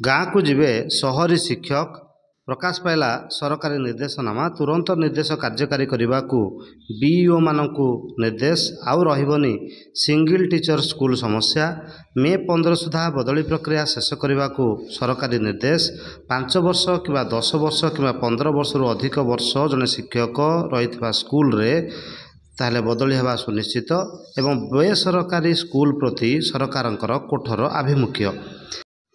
ଗାଁକୁ ଯିବେ ସହରୀ ଶିକ୍ଷକ। ପ୍ରକାଶ ପାଇଲା ସରକାରୀ ନିର୍ଦ୍ଦେଶନାମା। ତୁରନ୍ତ ନିର୍ଦ୍ଦେଶ କାର୍ଯ୍ୟକାରୀ କରିବାକୁ ବିଇଓମାନଙ୍କୁ ନିର୍ଦ୍ଦେଶ। ଆଉ ରହିବନି ସିଙ୍ଗିଲ୍ ଟିଚର ସ୍କୁଲ ସମସ୍ୟା। ମେ 15 ସୁଦ୍ଧା ବଦଳି ପ୍ରକ୍ରିୟା ଶେଷ କରିବାକୁ ସରକାରୀ ନିର୍ଦ୍ଦେଶ। 5 ବର୍ଷ କିମ୍ବା 10 ବର୍ଷ କିମ୍ବା 15 ବର୍ଷରୁ ଅଧିକ ବର୍ଷ ଜଣେ ଶିକ୍ଷକ ରହିଥିବା ସ୍କୁଲରେ ତାହେଲେ ବଦଳି ହେବା ସୁନିଶ୍ଚିତ ଏବଂ ବେସରକାରୀ ସ୍କୁଲ ପ୍ରତି ସରକାରଙ୍କର କଠୋର ଆଭିମୁଖ୍ୟ।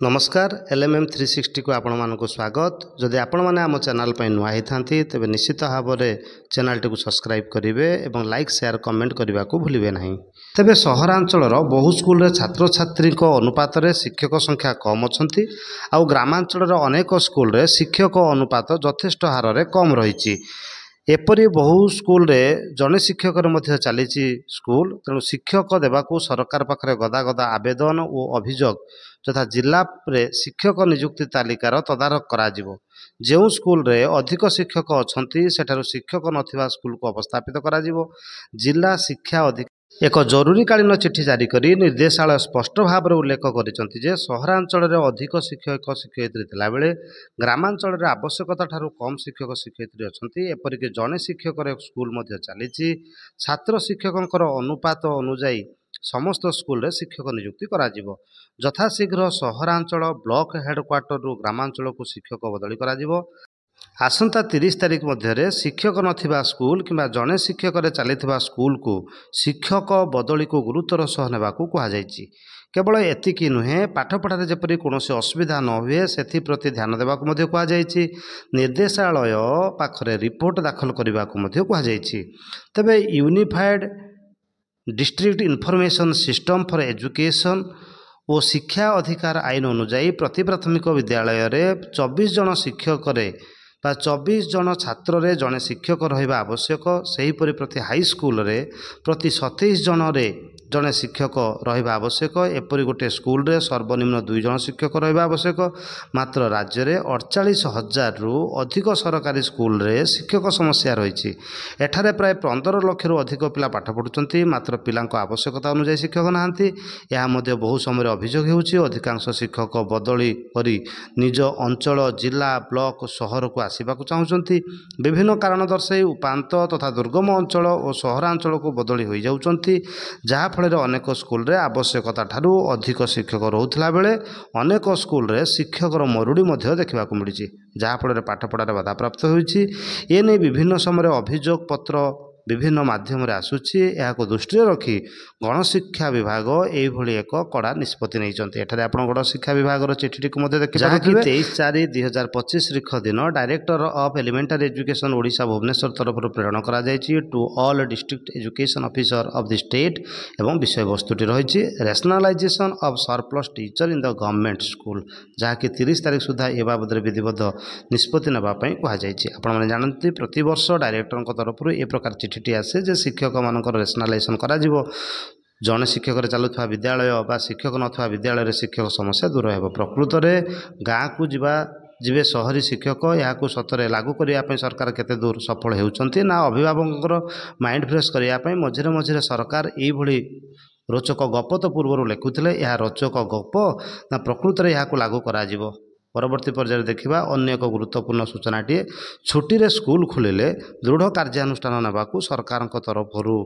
ନମସ୍କାର, ଏଲ୍ ଏମ୍ ଏମ୍ 360କୁ ଆପଣମାନଙ୍କୁ ସ୍ୱାଗତ। ଯଦି ଆପଣମାନେ ଆମ ଚ୍ୟାନେଲ୍ ପାଇଁ ନୂଆ ହେଇଥାନ୍ତି, ତେବେ ନିଶ୍ଚିତ ଭାବରେ ଚ୍ୟାନେଲଟିକୁ ସବସ୍କ୍ରାଇବ୍ କରିବେ ଏବଂ ଲାଇକ୍, ସେୟାର, କମେଣ୍ଟ କରିବାକୁ ଭୁଲିବେ ନାହିଁ। ତେବେ ସହରାଞ୍ଚଳର ବହୁ ସ୍କୁଲରେ ଛାତ୍ରଛାତ୍ରୀଙ୍କ ଅନୁପାତରେ ଶିକ୍ଷକ ସଂଖ୍ୟା କମ୍ ଅଛନ୍ତି, ଆଉ ଗ୍ରାମାଞ୍ଚଳର ଅନେକ ସ୍କୁଲରେ ଶିକ୍ଷକ ଅନୁପାତ ଯଥେଷ୍ଟ ହାରରେ କମ୍ ରହିଛି। ଏପରି ବହୁ ସ୍କୁଲରେ ଜଣେ ଶିକ୍ଷକରେ ମଧ୍ୟ ଚାଲିଛି ସ୍କୁଲ। ତେଣୁ ଶିକ୍ଷକ ଦେବାକୁ ସରକାର ପାଖରେ ଗଦା ଗଦା ଆବେଦନ ଓ ଅଭିଯୋଗ। ଯଥା ଜିଲ୍ଲାରେ ଶିକ୍ଷକ ନିଯୁକ୍ତି ତାଲିକାର ତଦାରଖ କରାଯିବ। ଯେଉଁ ସ୍କୁଲରେ ଅଧିକ ଶିକ୍ଷକ ଅଛନ୍ତି, ସେଠାରୁ ଶିକ୍ଷକ ନଥିବା ସ୍କୁଲକୁ ଅବସ୍ଥାପିତ କରାଯିବ। ଜିଲ୍ଲା ଶିକ୍ଷା ଅଧିକାରୀ ଏକ ଜରୁରୀକାଳୀନ ଚିଠି ଜାରି କରି ନିର୍ଦ୍ଦେଶାଳୟ ସ୍ପଷ୍ଟ ଭାବରେ ଉଲ୍ଲେଖ କରିଛନ୍ତି ଯେ ସହରାଞ୍ଚଳରେ ଅଧିକ ଶିକ୍ଷକ ଶିକ୍ଷୟିତ୍ରୀ ଥିଲାବେଳେ ଗ୍ରାମାଞ୍ଚଳରେ ଆବଶ୍ୟକତା ଠାରୁ କମ୍ ଶିକ୍ଷକ ଶିକ୍ଷୟିତ୍ରୀ ଅଛନ୍ତି। ଏପରିକି ଜଣେ ଶିକ୍ଷକର ସ୍କୁଲ ମଧ୍ୟ ଚାଲିଛି। ଛାତ୍ର ଶିକ୍ଷକଙ୍କର ଅନୁପାତ ଅନୁଯାୟୀ ସମସ୍ତ ସ୍କୁଲରେ ଶିକ୍ଷକ ନିଯୁକ୍ତି କରାଯିବ। ଯଥାଶୀଘ୍ର ସହରାଞ୍ଚଳ ବ୍ଲକ ହେଡ଼କ୍ୱାର୍ଟରରୁ ଗ୍ରାମାଞ୍ଚଳକୁ ଶିକ୍ଷକ ବଦଳି କରାଯିବ। ଆସନ୍ତା 30 ତାରିଖ ମଧ୍ୟରେ ଶିକ୍ଷକ ନଥିବା ସ୍କୁଲ କିମ୍ବା ଜଣେ ଶିକ୍ଷକରେ ଚାଲିଥିବା ସ୍କୁଲକୁ ଶିକ୍ଷକ ବଦଳିକୁ ଗୁରୁତ୍ୱର ସହ ନେବାକୁ କୁହାଯାଇଛି। କେବଳ ଏତିକି ନୁହେଁ, ପାଠପଢ଼ାରେ ଯେପରି କୌଣସି ଅସୁବିଧା ନ ହୁଏ, ସେଥିପ୍ରତି ଧ୍ୟାନ ଦେବାକୁ ମଧ୍ୟ କୁହାଯାଇଛି। ନିର୍ଦ୍ଦେଶାଳୟ ପାଖରେ ରିପୋର୍ଟ ଦାଖଲ କରିବାକୁ ମଧ୍ୟ କୁହାଯାଇଛି। ତେବେ Unified District Information System for Education ଓ ଶିକ୍ଷା ଅଧିକାର ଆଇନ ଅନୁଯାୟୀ ପ୍ରତି ପ୍ରାଥମିକ ବିଦ୍ୟାଳୟରେ 24 ଜଣ ଶିକ୍ଷକରେ ବା 24 ଜଣ ଛାତ୍ରରେ ଜଣେ ଶିକ୍ଷକ ରହିବା ଆବଶ୍ୟକ। ସେହିପରି ପ୍ରତି ହାଇସ୍କୁଲରେ ପ୍ରତି 27 ଜଣରେ ଜଣେ ଶିକ୍ଷକ ରହିବା ଆବଶ୍ୟକ। ଏପରି ଗୋଟିଏ ସ୍କୁଲରେ ସର୍ବନିମ୍ନ ଦୁଇ ଜଣ ଶିକ୍ଷକ ରହିବା ଆବଶ୍ୟକ। ମାତ୍ର ରାଜ୍ୟରେ 48 ହଜାରରୁ ଅଧିକ ସରକାରୀ ସ୍କୁଲରେ ଶିକ୍ଷକ ସମସ୍ୟା ରହିଛି। ଏଠାରେ ପ୍ରାୟ 15 ଲକ୍ଷରୁ ଅଧିକ ପିଲା ପାଠ ପଢ଼ୁଛନ୍ତି, ମାତ୍ର ପିଲାଙ୍କ ଆବଶ୍ୟକତା ଅନୁଯାୟୀ ଶିକ୍ଷକ ନାହାନ୍ତି। ଏହା ମଧ୍ୟ ବହୁ ସମୟରେ ଅଭିଯୋଗ ହେଉଛି। ଅଧିକାଂଶ ଶିକ୍ଷକ ବଦଳି କରି ନିଜ ଅଞ୍ଚଳ, ଜିଲ୍ଲା, ବ୍ଲକ, ସହରକୁ ଆସିବାକୁ ଚାହୁଁଛନ୍ତି। ବିଭିନ୍ନ କାରଣ ଦର୍ଶାଇ ଉପାନ୍ତ ତଥା ଦୁର୍ଗମ ଅଞ୍ଚଳ ଓ ସହରାଞ୍ଚଳକୁ ବଦଳି ହୋଇଯାଉଛନ୍ତି, ଯାହାଫଳରେ ଅନେକ ସ୍କୁଲରେ ଆବଶ୍ୟକତା ଠାରୁ ଅଧିକ ଶିକ୍ଷକ ରହୁଥିଲା ବେଳେ ଅନେକ ସ୍କୁଲରେ ଶିକ୍ଷକର ମରୁଡ଼ି ମଧ୍ୟ ଦେଖିବାକୁ ମିଳିଛି, ଯାହାଫଳରେ ପାଠପଢ଼ାରେ ବାଧାପ୍ରାପ୍ତ ହୋଇଛି। ଏ ନେଇ ବିଭିନ୍ନ ସମୟରେ ଅଭିଯୋଗ ପତ୍ର ବିଭିନ୍ନ ମାଧ୍ୟମରେ ଆସୁଛି। ଏହାକୁ ଦୃଷ୍ଟିରେ ରଖି ଗଣଶିକ୍ଷା ବିଭାଗ ଏଇଭଳି ଏକ କଡ଼ା ନିଷ୍ପତ୍ତି ନେଇଛନ୍ତି। ଏଠାରେ ଆପଣ ଗଣଶିକ୍ଷା ବିଭାଗର ଚିଠିଟିକୁ ମଧ୍ୟ ଦେଖିପାରୁଥିବେ। 23/4/2025 ତାରିଖ ଦିନ Director of Elementary Education, Odisha, Bhubaneswar ତରଫରୁ ପ୍ରେରଣ କରାଯାଇଛି to all District Education Officer of the state ଏବଂ ବିଷୟବସ୍ତୁଟି ରହିଛି rationalization of surplus teacher in the government school, ଯାହାକି 30 ତାରିଖ ସୁଦ୍ଧା ଏ ବାବଦରେ ବିଧିବଦ୍ଧ ନିଷ୍ପତ୍ତି ନେବା ପାଇଁ କୁହାଯାଇଛି। ଆପଣମାନେ ଜାଣନ୍ତି, ପ୍ରତିବର୍ଷ ଡାଇରେକ୍ଟରଙ୍କ ତରଫରୁ ଏ ପ୍ରକାର ଚିଠିଟି ଆସେ ଯେ ଶିକ୍ଷକମାନଙ୍କର ରେସନାଲାଇଜେସନ୍ କରାଯିବ, ଜଣେ ଶିକ୍ଷକରେ ଚାଲୁଥିବା ବିଦ୍ୟାଳୟ ବା ଶିକ୍ଷକ ନଥିବା ବିଦ୍ୟାଳୟରେ ଶିକ୍ଷକ ସମସ୍ୟା ଦୂର ହେବ। ପ୍ରକୃତରେ ଗାଁକୁ ଯିବେ ସହରୀ ଶିକ୍ଷକ, ଏହାକୁ ସତରେ ଲାଗୁ କରିବା ପାଇଁ ସରକାର କେତେ ଦୂର ସଫଳ ହେଉଛନ୍ତି, ନା ଅଭିଭାବକଙ୍କର ମାଇଣ୍ଡ ଫ୍ରେଶ୍ କରିବା ପାଇଁ ମଝିରେ ମଝିରେ ସରକାର ଏଇଭଳି ରୋଚକ ଗପ ତ ପୂର୍ବରୁ ଲେଖୁଥିଲେ, ଏହା ରୋଚକ ଗପ ନା ପ୍ରକୃତରେ ଏହାକୁ ଲାଗୁ କରାଯିବ, ପରବର୍ତ୍ତୀ ପର୍ଯ୍ୟାୟରେ ଦେଖିବା। ଅନ୍ୟ ଏକ ଗୁରୁତ୍ୱପୂର୍ଣ୍ଣ ସୂଚନାଟିଏ, ଛୁଟିରେ ସ୍କୁଲ ଖୋଲିଲେ ଦୃଢ଼ କାର୍ଯ୍ୟାନୁଷ୍ଠାନ ନେବାକୁ ସରକାରଙ୍କ ତରଫରୁ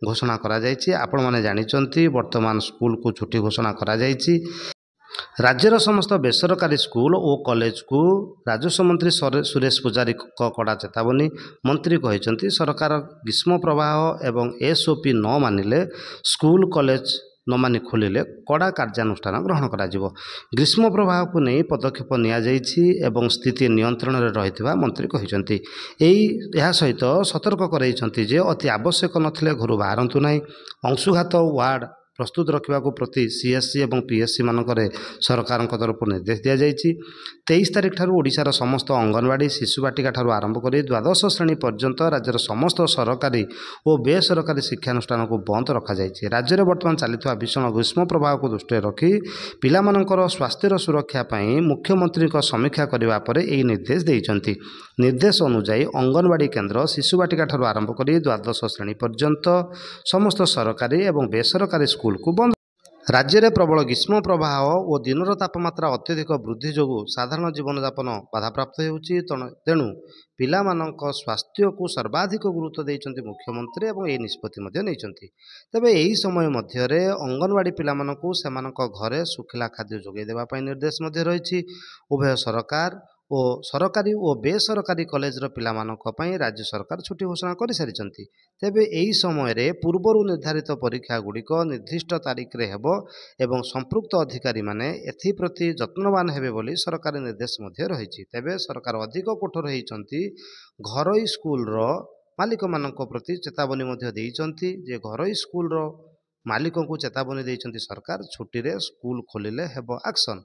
ଘୋଷଣା କରାଯାଇଛି। ଆପଣମାନେ ଜାଣିଛନ୍ତି, ବର୍ତ୍ତମାନ ସ୍କୁଲକୁ ଛୁଟି ଘୋଷଣା କରାଯାଇଛି। ରାଜ୍ୟର ସମସ୍ତ ବେସରକାରୀ ସ୍କୁଲ ଓ କଲେଜକୁ ରାଜସ୍ୱ ମନ୍ତ୍ରୀ ସୁରେଶ ପୂଜାରୀଙ୍କ କଡ଼ା ଚେତାବନୀ। ମନ୍ତ୍ରୀ କହିଛନ୍ତି, ସରକାର ଗ୍ରୀଷ୍ମ ପ୍ରବାହ ଏବଂ ଏସ୍ଓପି ନ ମାନିଲେ, ସ୍କୁଲ କଲେଜ ନ ମାନି ଖୋଲିଲେ କଡ଼ା କାର୍ଯ୍ୟାନୁଷ୍ଠାନ ଗ୍ରହଣ କରାଯିବ। ଗ୍ରୀଷ୍ମ ପ୍ରବାହକୁ ନେଇ ପଦକ୍ଷେପ ନିଆଯାଇଛି ଏବଂ ସ୍ଥିତି ନିୟନ୍ତ୍ରଣରେ ରହିଥିବା ମନ୍ତ୍ରୀ କହିଛନ୍ତି। ଏହା ସହିତ ସତର୍କ କରାଇଛନ୍ତି ଯେ ଅତି ଆବଶ୍ୟକ ନଥିଲେ ଘରୁ ବାହାରନ୍ତୁ ନାହିଁ। ଅଂଶୁଘାତ ୱାର୍ଡ଼ ପ୍ରସ୍ତୁତ ରଖିବାକୁ ପ୍ରତି ସିଏଚ୍ସି ଏବଂ ପିଏଚ୍ସି ମାନଙ୍କରେ ସରକାରଙ୍କ ତରଫରୁ ନିର୍ଦ୍ଦେଶ ଦିଆଯାଇଛି। 23 ତାରିଖ ଠାରୁ ଓଡ଼ିଶାର ସମସ୍ତ ଅଙ୍ଗନବାଡ଼ି, ଶିଶୁ ବାଟିକା ଠାରୁ ଆରମ୍ଭ କରି ଦ୍ୱାଦଶ ଶ୍ରେଣୀ ପର୍ଯ୍ୟନ୍ତ ରାଜ୍ୟର ସମସ୍ତ ସରକାରୀ ଓ ବେସରକାରୀ ଶିକ୍ଷାନୁଷ୍ଠାନକୁ ବନ୍ଦ ରଖାଯାଇଛି। ରାଜ୍ୟରେ ବର୍ତ୍ତମାନ ଚାଲିଥିବା ଭୀଷଣ ଗ୍ରୀଷ୍ମ ପ୍ରବାହକୁ ଦୃଷ୍ଟିରେ ରଖି ପିଲାମାନଙ୍କର ସ୍ୱାସ୍ଥ୍ୟର ସୁରକ୍ଷା ପାଇଁ ମୁଖ୍ୟମନ୍ତ୍ରୀଙ୍କ ସମୀକ୍ଷା କରିବା ପରେ ଏହି ନିର୍ଦ୍ଦେଶ ଦେଇଛନ୍ତି। ନିର୍ଦ୍ଦେଶ ଅନୁଯାୟୀ ଅଙ୍ଗନବାଡ଼ି କେନ୍ଦ୍ର, ଶିଶୁ ବାଟିକା ଠାରୁ ଆରମ୍ଭ କରି ଦ୍ୱାଦଶ ଶ୍ରେଣୀ ପର୍ଯ୍ୟନ୍ତ ସମସ୍ତ ସରକାରୀ ଏବଂ ବେସରକାରୀ ସ୍କୁଲକୁ ବନ୍ଦ। ରାଜ୍ୟରେ ପ୍ରବଳ ଗ୍ରୀଷ୍ମ ପ୍ରବାହ ଓ ଦିନର ତାପମାତ୍ରା ଅତ୍ୟଧିକ ବୃଦ୍ଧି ଯୋଗୁଁ ସାଧାରଣ ଜୀବନଯାପନ ବାଧାପ୍ରାପ୍ତ ହେଉଛି। ତେଣୁ ପିଲାମାନଙ୍କ ସ୍ୱାସ୍ଥ୍ୟକୁ ସର୍ବାଧିକ ଗୁରୁତ୍ୱ ଦେଇଛନ୍ତି ମୁଖ୍ୟମନ୍ତ୍ରୀ ଏବଂ ଏହି ନିଷ୍ପତ୍ତି ମଧ୍ୟ ନେଇଛନ୍ତି। ତେବେ ଏହି ସମୟ ମଧ୍ୟରେ ଅଙ୍ଗନବାଡ଼ି ପିଲାମାନଙ୍କୁ ସେମାନଙ୍କ ଘରେ ଶୁଖିଲା ଖାଦ୍ୟ ଯୋଗାଇ ଦେବା ପାଇଁ ନିର୍ଦ୍ଦେଶ ମଧ୍ୟ ରହିଛି। ଉଭୟ ସରକାର ଓ ସରକାରୀ ଓ ବେସରକାରୀ କଲେଜର ପିଲାମାନଙ୍କ ପାଇଁ ରାଜ୍ୟ ସରକାର ଛୁଟି ଘୋଷଣା କରିସାରିଛନ୍ତି। ତେବେ ଏହି ସମୟରେ ପୂର୍ବରୁ ନିର୍ଦ୍ଧାରିତ ପରୀକ୍ଷା ଗୁଡ଼ିକ ନିର୍ଦ୍ଦିଷ୍ଟ ତାରିଖରେ ହେବ ଏବଂ ସମ୍ପୃକ୍ତ ଅଧିକାରୀମାନେ ଏଥିପ୍ରତି ଯତ୍ନବାନ ହେବେ ବୋଲି ସରକାରୀ ନିର୍ଦ୍ଦେଶ ମଧ୍ୟ ରହିଛି। ତେବେ ସରକାର ଅଧିକ କଠୋର ହୋଇଛନ୍ତି, ଘରୋଇ ସ୍କୁଲର ମାଲିକମାନଙ୍କ ପ୍ରତି ଚେତାବନୀ ମଧ୍ୟ ଦେଇଛନ୍ତି ଯେ ଘରୋଇ ସ୍କୁଲର ମାଲିକଙ୍କୁ ଚେତାବନୀ ଦେଇଛନ୍ତି ସରକାର, ଛୁଟିରେ ସ୍କୁଲ ଖୋଲିଲେ ହେବ ଆକ୍ସନ୍।